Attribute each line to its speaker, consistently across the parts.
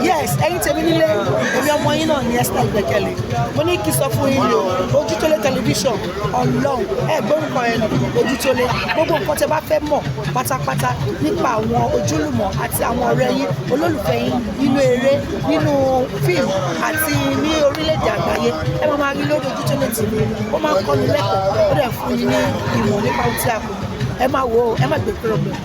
Speaker 1: Yes, ẹ̀yin tèmi nílé, èmi ọmọ yín náà ní Esther Ìgbẹ́kẹ̀lé. Mo ní kí n sọ fún yín ní o, Ojútólé tẹlifíṣàn, Ọlọ́run ẹ gbórúkọ ẹ nù Ojútólé. Gbogbo nǹkan tẹ bá fẹ́ mọ̀ pátápátá nípa àwọn ojúlùmọ̀ àti àwọn ọ̀rẹ́ yín, olólùfẹ́ yín nínú eré, nínú fíìmù àti ní orílẹ̀-èdè àgbáyé, ẹ máa máa rí lórí Ojútólé TV. Ó máa ń kọ́ni lẹ́kọ̀ọ́, ó dẹ̀ fún yín ní ìmọ̀ nípa ohun tí a kò mọ̀. Ẹ máa wò ó, ẹ má gbé kúrò bẹ́ẹ̀.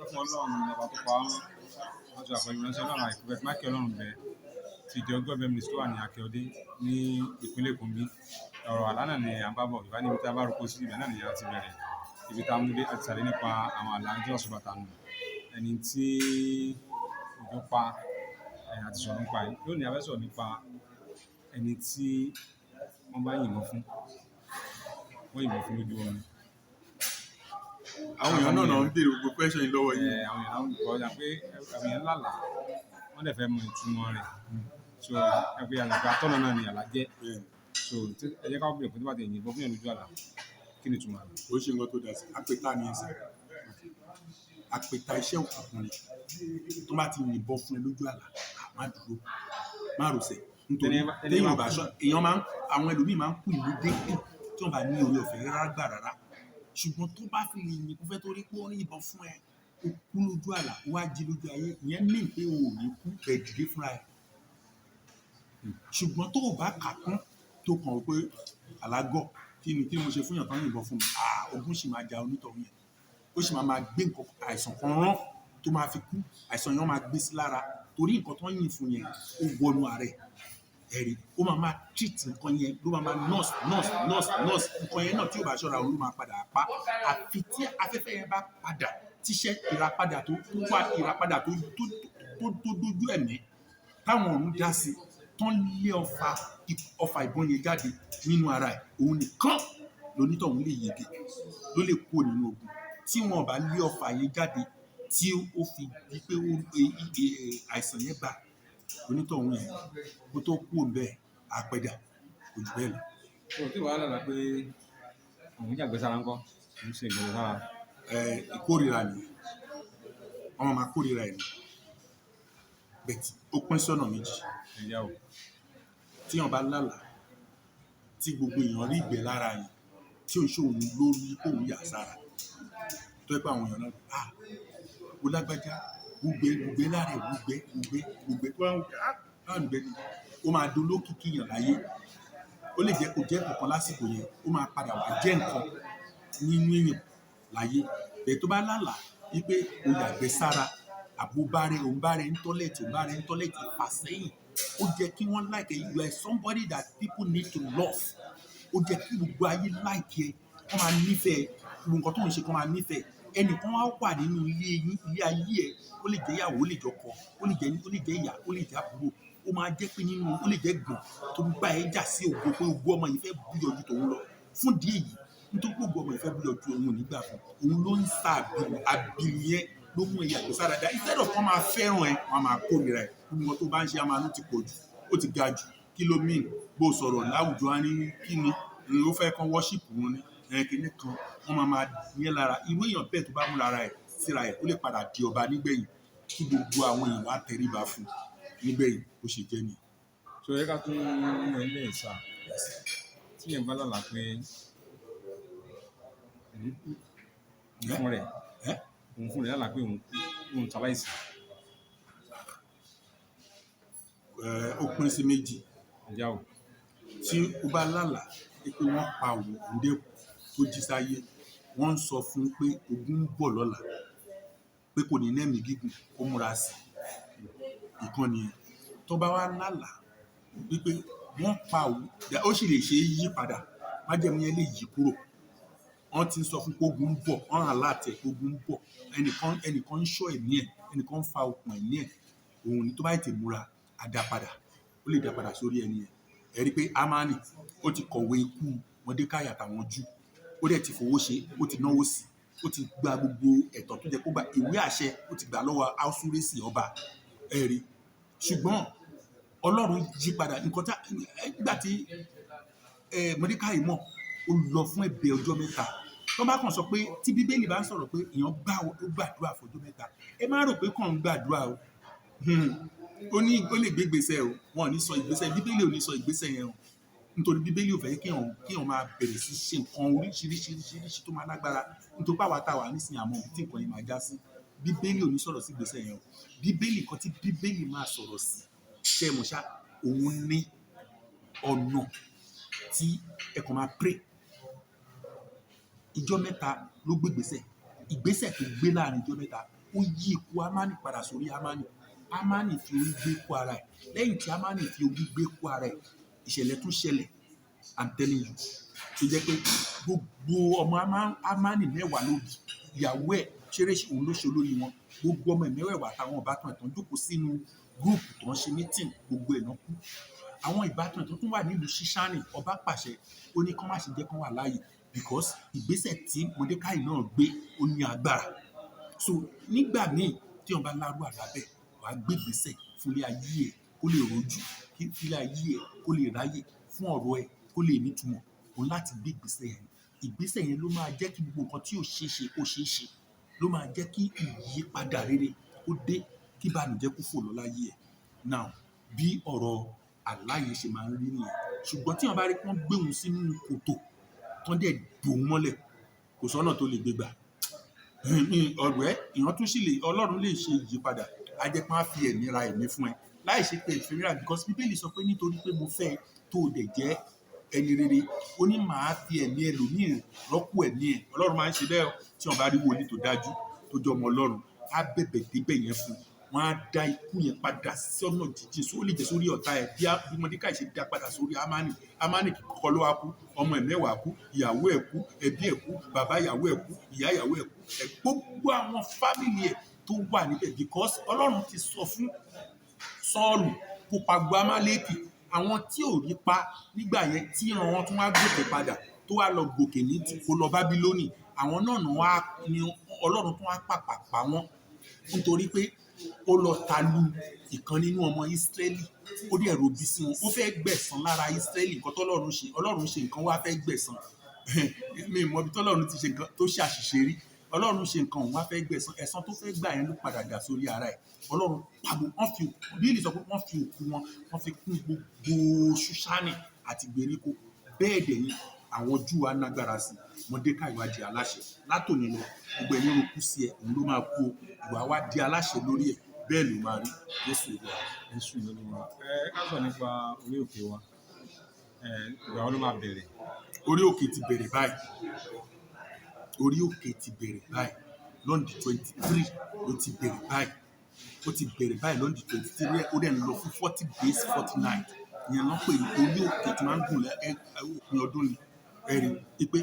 Speaker 2: Fún Ọlọ́run ọba tó pa wọ́n, wọ́n ti wà pẹ̀lú ìránṣẹ́ Ọlọ́run àìkú Prophet Michael Ọlọ́runbẹ ti ìjọ God Ministry tó wà ní Akíọdé ní ìpínlẹ̀ Èkó níbí. Ọ̀rọ̀ àlá náà ni à ń bá bọ̀. Ìbá níbi tí a bá roko sí, ibẹ̀ náà ni a ti bẹ̀rẹ̀. Ibi tá a mú dé, a ti ṣàlàyé nípa àwọn àlá tí wọ́n sọ bàtà nù, ẹni tí òjò pa ẹ̀ àti sọ̀rọ̀ nípa ẹ̀. Lónìí a fẹ́ sọ̀rọ̀ nípa ẹni tí wọ́n bá yìnbọn fún, wọ́n yìnbọn fún lójú oorun.
Speaker 3: Àwọn èèyàn náà náà ń béèrè gbogbo question yìí lọ́wọ́ yín.
Speaker 2: Àwọn èèyàn ń kọjá pé àwọn èèyàn lálàá, wọ́n dẹ̀ fẹ́ mọ ìtumọ̀ rẹ̀. So ẹ pé àlàpà atọ́nà náà ni àlá jẹ́. So ẹ jẹ́ ká bẹ̀rẹ̀ pé tó bá ti yìnbọn fún yàn lójú àlá, kí ni ìtumọ̀ rẹ̀?
Speaker 3: Ó ṣe nǹkan tó dá sí àpẹta ní ẹsẹ̀ àpẹta iṣẹ́ òkùnkùn ni. Tó bá ti yìnbọn fún ẹ lójú àlá, má dúró, má rọsẹ̀, nítorí téèyàn ò bá ṣọ́ èèyàn máa ń, àwọn ẹlòmíì máa ń kú ìlú dékù tí wọ́n bá ní oore ọ̀fẹ́ rárá gbà rárá. Ṣùgbọ́n tó bá fi lè yìnbọn fẹ́ torí pé ó ń yìnbọn fún ẹ, ó kú lójú àlá, ó wá jí lójú ayé, ìyẹn mí pé o ò ní kú bẹ́ẹ̀, dìde fúnra ẹ. Ṣùgbọ́n tó o bá kà kún, tó kàn ó pé àlágọ̀, kí ni mo ṣe fún yàn tán yìnbọn fún mi, ogun sì máa ja onítọ̀hún yẹn, ó sì máa máa gbé nǹkan àìsàn kan rán tó máa fi kú. Àìsàn yẹn máa gbé sí lára torí nǹkan tó ń yìn fún yẹn ó wọnú ara ẹ̀. Ẹ̀rí ó máa máa treat nǹkan yẹn, ló máa máa nurse nurse nurse nurse nǹkan yẹn náà. Tí ò bá ṣọ́ra, òun ló máa padà pa, àfi tí afẹ́fẹ́ yẹn bá padà tíṣẹ́ ìràpadà tó wà, ìràpadà tó tó tó tó dójú ẹ̀mí táwọn ọ̀run dá sí, tán lé ọfà ìbọn yẹn jáde nínú ara ẹ̀, òun nìkan lonítọ̀hún lè yege, ló lè kúrò nínú ogun. Tí wọn bá lé ọfà yẹn jáde tí ó fi di pé ó àìsàn yẹn bá onítọ̀hún yẹn, kó tó kúrò níbẹ̀, àpẹdà kò jù bẹ́ẹ̀ lọ.
Speaker 2: So tí wàhálà la pé òun yàgbẹ́ sára ńkọ́, òun ṣe ìgbọ̀nsẹ̀ sára?
Speaker 3: Ìkórìíra ni wọ́n máa kórìíra ẹ̀ ní bẹ́ẹ̀. Ó pín sọ́nà méjì.
Speaker 2: Ẹ̀yà o.
Speaker 3: Tíyàn bá lálàá tí gbogbo èèyàn rí ìgbẹ́ lára yẹn, tí ò ń ṣòun lórí kóun yà sára, tó yẹ pé àwọn èèyàn náà, ah, wo lágbájá, gbùgbé gbùgbé lára ẹ̀, gbùgbé gbùgbé gbùgbé tó bá ń ah báwo nìgbẹ́ ni, ó máa dolókìkí yàn láyé. Ó lè jẹ́ kó jẹ́ nǹkan lásìkò yẹn, ó máa padà wá jẹ́ nǹkan nínú èèyàn láyé. Bẹ́ẹ̀ tó bá lálàá wípé o yàgbẹ́ sára, àbò bá rẹ, òun bá rẹ ń toilet, òun bá rẹ ń toilet, ìfàsẹ́yìn, ó jẹ́ kí wọ́n like ẹ. You are somebody that people need to love. Ó jẹ́ kí gbogbo ayé like ẹ, kó máa nífẹ̀ẹ́ gbogbo nǹkan tó ń ṣe, kó máa nífẹ̀ẹ́. Ẹnìkan wá wà nínú ilé yín, ilé ayé ẹ, ó lè jẹ́ ìyàwó, ó lè jẹ́ ọkọ, ó lè jẹ́ ìyá, ó lè jẹ́ àbúrò, ó máa jẹ́ pé nínú, ó lè jẹ́ gbọ̀n tó ń bá ẹ jà sí ògo pé ògo ọmọ yìí fẹ́ búyọ ju tòun lọ. Fún ìdí èyí, nítorí pé ògo ọmọ yìí fẹ́ búyọ ju òun, ò ní gbà fún òun, ló ń sa àbìlù. Àbìlù yẹn ló mú ẹ̀yà tó sára dá. Instead of kán máa fẹ́ràn ẹ, wọ́n máa kórìíra ẹ. Gbogbo nǹkan tó bá ń ṣe, á máa ní ti pọ̀ jù, ó ti ga jù. Kí ló mean? Bó sọ̀rọ̀ láwùjọ, á ní kí ni ó fẹ́ kán worship wọn ni kinní kan. Wọ́n máa máa yẹn lára. Irú èèyàn bẹ́ẹ̀, tó bá múra ara ẹ̀ síra ẹ̀, ó lè padà di ọba nígbẹ̀yìn, kí gbogbo àwọn èèyàn wá tẹríba fún nígbẹ̀yìn. Bó ṣe jẹ́ nìyẹn.
Speaker 2: So ẹ ká tún mọ ilé ìsà tí yẹn bá lálàá pé òun kú fún rẹ̀, òun fún rẹ̀ lálàá pé òun kú, òun ṣaláìsí.
Speaker 3: Ó pín sí méjì.
Speaker 2: Ẹ̀yà o.
Speaker 3: Tí ó bá lálàá pé wọ́n pa òun, òun dé tó jí sáyé, wọ́n ń sọ fún un pé ogun ń bọ̀ lọ́la, pé kò ní lẹ́mìí gígùn, kó múra sí i, ìkan nìyẹn. Tó bá wá lálàá wípé wọ́n pa òun, ó sì lè ṣe é yí padà, májẹ̀mú yẹn lè yí kúrò. Wọ́n ti ń sọ fún pé ogun ń bọ̀, wọ́n hàn láti ẹ̀ pé ogun ń bọ̀, ẹnìkan ń ṣọ́ ẹ̀mí ẹ̀, ẹnìkan ń fa okùn ẹ̀mí ẹ̀, òun ni. Tó bá tètè múra, á dá padà, ó lè dá padà sórí ẹni yẹn. Ẹ rí i pé Hámánì, ó ti kọ̀wé ikú Mọ́dékáì àtàwọn Júù, ó dẹ̀ ti fowó ṣe, ó ti náwó sí. Ó ti gba gbogbo ẹ̀tọ́ tó jẹ́ kó gba, ìwé àṣẹ ó ti gbà lọ́wọ́ Áṣúrésì ọba ẹ̀rí. Ṣùgbọ́n Ọlọ́run yí padà nǹkan tá nígbà tí Mọ́dékáì mọ̀, ó lọ fún ẹ̀bẹ̀ ọjọ́ 3. Tó bá kàn sọ pé tí Bíbélì bá ń sọ̀rọ̀ pé èèyàn gbà, ó gbàdúrà fọjọ́ 3, ẹ má rò pé kàn ń gbàdúrà o. Ó ní ó lè gbé ìgbésẹ̀ o. Wọn ò ní sọ ìgbésẹ̀, Bíbélì ò ní sọ ìgbésẹ̀ yẹn o, nítorí Bíbélì ò fẹ́ kéèyàn máa bẹ̀rẹ̀ sí ṣe nǹkan oríṣiríṣiríṣiríṣi tó máa lágbára, nítorí pàwọn táwa nísìnyí àmọ́ ibi tí nǹkan yẹn máa já sí. Bíbélì ò ní sọ̀rọ̀ sí ìgbésẹ̀ yẹn o. Bíbélì kan tí Bíbélì máa sọ̀rọ̀ sí, ṣe mọ̀ ṣá, òun ní ọ̀nà tí ẹ kàn máa pray. Ìjọ́ 3 ló gbé ìgbésẹ̀. Ìgbésẹ̀ tó gbé láàrin ìjọ́ 3, ó yí ikú Hámánì padà sórí Hámánì. Hámánì fi orí gbé kú ara ẹ̀. Lẹ́yìn tí Hámánì fi orí gbé kú ara ẹ̀, ìṣẹ̀lẹ̀ tún ṣẹlẹ̀, I'm telling you, tó jẹ́ pé gbogbo ọmọ Hámánì 10 ló bí. Ìyàwó ẹ̀ ṣeréṣe, òun ló ṣe olórí wọn. Gbogbo ọmọ ẹ̀ mẹ́wẹ̀ẹ̀wá àtàwọn ìbátan ẹ̀ tó ń jókòó sínú group tó ń ṣe meeting, gbogbo ẹ̀ náà kú. Àwọn ìbátan ẹ̀ tó tún wà nílùú Ṣíṣánì, ọba pàṣẹ, ó ní kán má ṣe jẹ́ kán wà láàyè, because ìgbésẹ̀ tí Mọ́dékáì náà gbé, ó ní agbára. So nígbà míì tí wọ́n bá lárú àlá bẹ́ẹ̀, wàá gbé ìgbésẹ̀ fún ilé ayé ẹ̀ kó lè rojú, kí ilé ayé ẹ̀ kó lè ráyè, fún ọ̀rọ̀ ẹ̀ kó lè nítumọ̀. Òun láti gbé ìgbésẹ̀ yẹn. Ìgbésẹ̀ yẹn ló máa jẹ́ kí gbogbo nǹkan tí ò ṣeé ṣe kó ṣeé ṣe, ló máa jẹ́ kí ìyípadà rere kó dé, kí ìbànújẹ́ kó fò lọ láyé ẹ̀. Now, bí ọ̀rọ̀ àlá yẹn ṣe máa ń rí nìyẹn. Ṣùgbọ́n tí wọ́n bá rí pé wọ́n gbé òun sínú kòtò, tán dẹ̀ bò ó mọ́lẹ̀, kò sọ́nà tó lè gbé gbà. Ọ̀rẹ́ ìran tún sì lè, Ọlọ́run lè ṣe ìyípadà. Á jẹ́ pé wọ́n á fi ẹ̀mí ra ẹ̀mí fún ẹ láì ṣe pé ìfẹ́ rà, because Bíbélì sọ pé nítorí pé mo fẹ́ ẹ tó o dẹ̀ jẹ́ ẹni rere, ó ní màá fi ẹ̀mí ẹlòmíì rọ́pò ẹ̀mí ẹ̀. Ọlọ́run máa ń ṣe bẹ́ẹ̀ o. Tí wọ́n bá rí wòlíì tó dájú, tó jẹ́ ọmọ Ọlọ́run, á bẹ̀bẹ̀ débẹ̀ yẹn fún un, wọ́n á dá ikú yẹn padà sí ọ̀nà jíjìn. So ó lè jẹ́ sórí ọ̀tá ẹ̀, bí Mọ́dékáì ṣe dá padà sórí Hámánì. Hámánì kọ́kọ́ ló wá kú, ọmọ ẹ̀ 10 kú, ìyàwó ẹ̀ kú, ẹbí ẹ̀ kú, bàbá ìyàwó ẹ̀ kú, ìyá ìyàwó ẹ̀ kú, ẹ̀ gbogbo àwọn family ẹ̀ tó wà níbẹ̀, because Ọlọ́run ti sọ fún Sọ́ọ̀lù kó pa gbogbo Amálẹ́kì. Àwọn tí ò rí pa nígbà yẹn, tí ìran wọn tún wá gòkè padà, tó wá lọ gòkè ní kó lọ Bábílónì, àwọn náà nà wá ní Ọlọ́run tún wá pàpà pa wọ́n, nítorí pé ó lọ ta lu ìkan nínú ọmọ Ísírẹ́lì, ó dẹ̀ robi sí wọn, ó fẹ́ gbẹ̀san lára Ísírẹ́lì. Nǹkan tọ́lọ́run ṣe, Ọlọ́run ṣe nǹkan, wá fẹ́ gbẹ̀san. Mi mọ ibi tọ́lọ́run ti ṣe nǹkan tó ṣe àṣìṣe rí. Ọlọ́run ṣe nǹkan, òun wá fẹ́ gbẹ̀san. Ẹ̀san tó fẹ́ gbà yẹn ló padà dà sórí ara ẹ̀. Ọlọ́run pàbó wọ́n fi, Bíbélì sọ pé wọ́n fi òkú wọn, wọ́n fi kún gbogbo Ṣúṣánì àti ìgbèríko. Bẹ́ẹ̀ dẹ̀ ni àwọn Júù á nágbára sí. Mọ́dékáì wá di aláṣẹ látòní lọ. Gbogbo ẹni ro kú sí ẹ, òun ló máa kú o. Ìwà wá di aláṣẹ lórí ẹ. Bẹ́ẹ̀ ló máa rí. Jésù Olúwa.
Speaker 2: Jésù Olúwa. Ẹ ká sọ nípa orí òkè wa. Ìgbà wo ló máa bẹ̀rẹ̀?
Speaker 3: Orí òkè ti bẹ̀rẹ̀ báyìí. Orí òkè ti bẹ̀rẹ̀ báyìí. Lọ́ndì 23 ló ti bẹ̀rẹ̀ báyìí. Ó ti bẹ̀rẹ̀ báyìí lọ́ndì 23. Ó dẹ̀ ń lọ fún 40 days 40 nights. Ìyẹn ló ń pè ní orí òkè tí máa ń gùn lẹ́ òpin ọdún ni. Ẹ rí i pé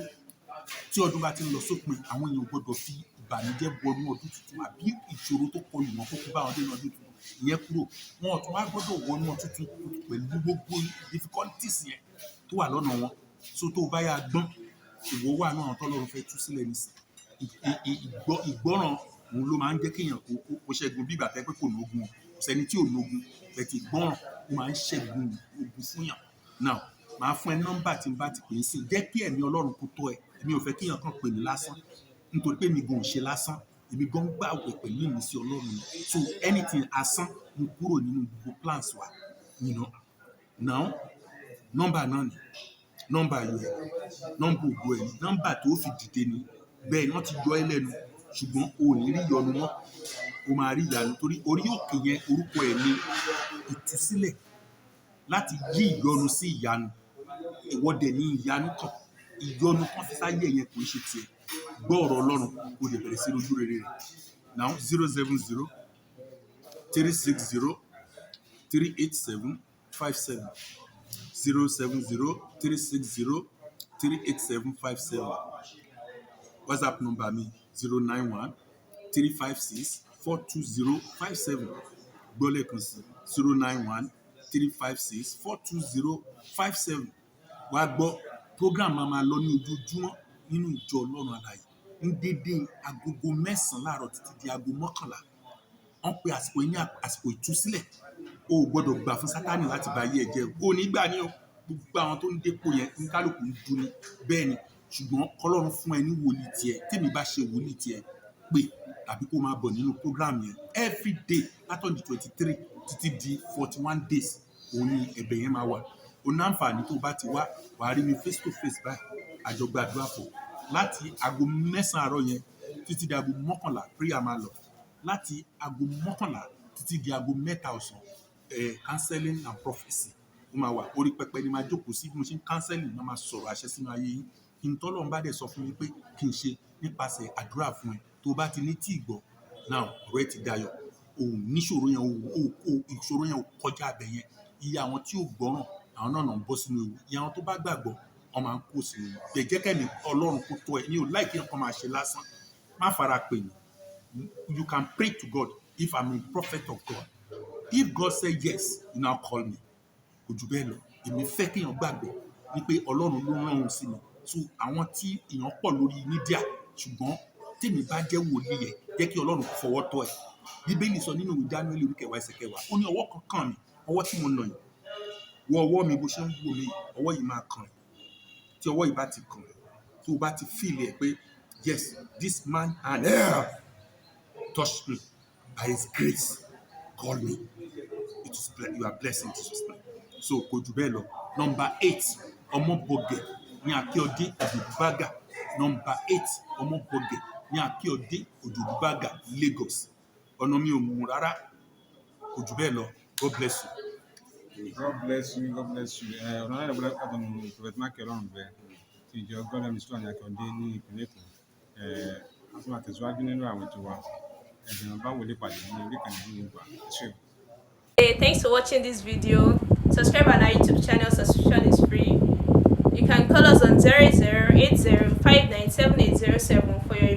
Speaker 3: tí ọdún bá ti ń lọ sópin, àwọn èèyàn ò gbọdọ̀ fi ìbànújẹ́ wọnú ọdún tuntun, àbí ìṣòro tó kọlù wọn kó kó bá wọn dé inú ọdún tuntun. Ìyẹn kúrò. Wọn ò tún wá gbọdọ̀ wọnú ọdún tuntun pẹ̀lú gbogbo difficulties yẹn tó wà lọ́nà wọn. So tó bá yá gbọ́n, ìwọ wà náà àwọn tọ́lọ́run fẹ́ tú sílẹ̀ nísìn. Ìgbọ́ràn òun ló máa ń jẹ́ kéèyàn kó ṣẹ́gun, bí ìgbà tẹ́ pé kò lógun o. Kò sẹ́ni tí ò lógun, but ìgbọ́ràn ó máa ń ṣẹ́gun ogun fún yàn. Now, màá fún ẹ nọ́mbà tí n bá ti pè é sí. Jẹ́ kí ẹ̀mí Ọlọ́run kó tọ́ ẹ. Èmi ò fẹ́ kéèyàn kan pè mí lásán, nítorí pé èmi gan ò ṣe lásán. Èmi gan gbààwẹ̀ pẹ̀lú ìmísí Ọlọ́run ni. So anything asán, mo kúrò nínú gbogbo plans wa. Now, nọ́mbà náà ni nọ́mbà ayọ̀ ẹ̀, nọ́mbà ògo ẹ̀, nọ́mbà tó fi dìde ni. Bẹ́ẹ̀ ni wọ́n ti yọ ẹ́ lẹ́nu, ṣùgbọ́n o ò ní rí ìyọnu mọ́, o máa rí ìyanu, torí orí òkè yẹn, orúkọ ẹ̀ ní ìtúsílẹ̀ láti yí ìyọnu sí ìyanu. Ìwọ dẹ̀ ní ìyanu kan, ìyọnu kan fi sáyé yẹn, kò ń ṣe tiẹ̀. Gbọ́ ọ̀rọ̀ Ọlọ́run, o lè bẹ̀rẹ̀ sí ojú rere rẹ̀. Now, 07036038757, 07036038757. WhatsApp number mi, 09135642057. Gbọ́ lẹ́ẹ̀kan sí, 09135642057. Wá gbọ́, program máa máa lọ ní ojoojúmọ́ nínú ìjọ Ọlọ́run alààyè. Ní dédé agogo 9 láàárọ̀ títí di aago 11. Wọ́n pe àsìkò yìí ní àsìkò ìtúsílẹ̀. O ò gbọ́dọ̀ gbà fún Sátánì láti ba ayé ẹ jẹ́. O ò ní gbà ní o. Gbogbo àwọn tó ń dépò yẹn ní kálukú ń dun ni. Bẹ́ẹ̀ ni, ṣùgbọ́n k'Ọlọ́run fún ẹ ní wòlíì tiẹ̀. Tèmi bá ṣe wòlíì tiẹ̀, pè tàbí kó máa bọ̀ nínú program yẹn every day látọ̀dí 23 títí di 41 days. Òun ni ẹ̀bẹ̀ yẹn máa wà. O ní àǹfààní, tó bá ti wá, wàá rí mi face to face báyìí, àjọ gbàdúrà pọ̀. Láti aago 9 àárọ̀ yẹn títí di aago 11, prayer máa lọ. Láti aago 11 títí di aago 3 ọ̀sán, counseling and prophecy ó máa wà. Orí pẹpẹ ni máa jókòó sí. Bí mo ṣe ń counseling, máa máa sọ̀rọ̀ àṣẹ sínú ayé yín. Kí n tọ́lọ́run bá dẹ̀ sọ fún mi pé kí n ṣe nípasẹ̀ àdúrà fún ẹ, tó bá ti ní tí ìgbọ́ now, ọ̀rọ̀ ẹ ti dayọ̀. O ò níṣòro yẹn, o ìṣòro yẹn ò kọjá abẹ yẹn. Iye àwọn tí ò gbọ́ràn, àwọn náà náà ń bọ́ sínú ewu. Iye àwọn tó bá gbàgbọ́, wọ́n máa ń kó sínú ewu. Jẹ́jẹ́ Ọlọ́run kó tọ́ ẹ ní o. Láìkí nǹkan máa ṣe lásán, má fara pè mí. You can pray to God. If I'm a prophet of God, if God say yes, you now call me. Kò jù bẹ́ẹ̀ lọ. Èmi fẹ́ kéèyàn gbàgbọ́ ní pé Ọlọ́run ló rán òun sí mi. So àwọn tí èèyàn pọ̀ lórí media, ṣùgbọ́n tèmi bá jẹ́ wòlíì ẹ̀, jẹ́ kí Ọlọ́run fọwọ́ tọ́ ẹ̀. Bíbélì sọ nínú ìwé Daniel orí 10 ẹsẹ̀ 10, ó ní ọwọ́ kan kàn mí, ọwọ́ tí mo nà yìí wọ ọwọ́ mi. Bó ṣe ń wò mí, ọwọ́ yìí máa kàn ẹ́. Tí ọwọ́ yìí bá ti kàn ẹ́, tó o bá ti feel ẹ̀ pé yes, this man hand touched me by his grace, call me. It is, you are blessed in Jesus' name. So kò jù bẹ́ẹ̀ lọ. Number 8, Ọmọbọgẹ ní Akíọdé, Òjòdúbàgà. Number 8, Ọmọbọgẹ ní Akíọdé, Òjòdúbàgà, Lagos. Ọ̀nà mi ò mú rárá. Kò jù bẹ́ẹ̀ lọ. God bless you.
Speaker 2: God bless you, God bless you. Ẹ ọ̀nà náà lọ́wọ́ látọ̀nù Prophet Michael Ọlọ́runbẹ ti ìjọ God Ministry ní Akíọdé ní ìpínlẹ̀ Èkó. Ẹ a tún máa tẹ̀síwájú nínú àwọn ètò wa. Ẹ̀jẹ̀ bá wọlé pàdé ní orí ìkànnì yìí nígbà. Ṣé o.
Speaker 4: Hey, thanks for watching this video. Subscribe on our YouTube channel, subscription is free. You can call us on 0080 for your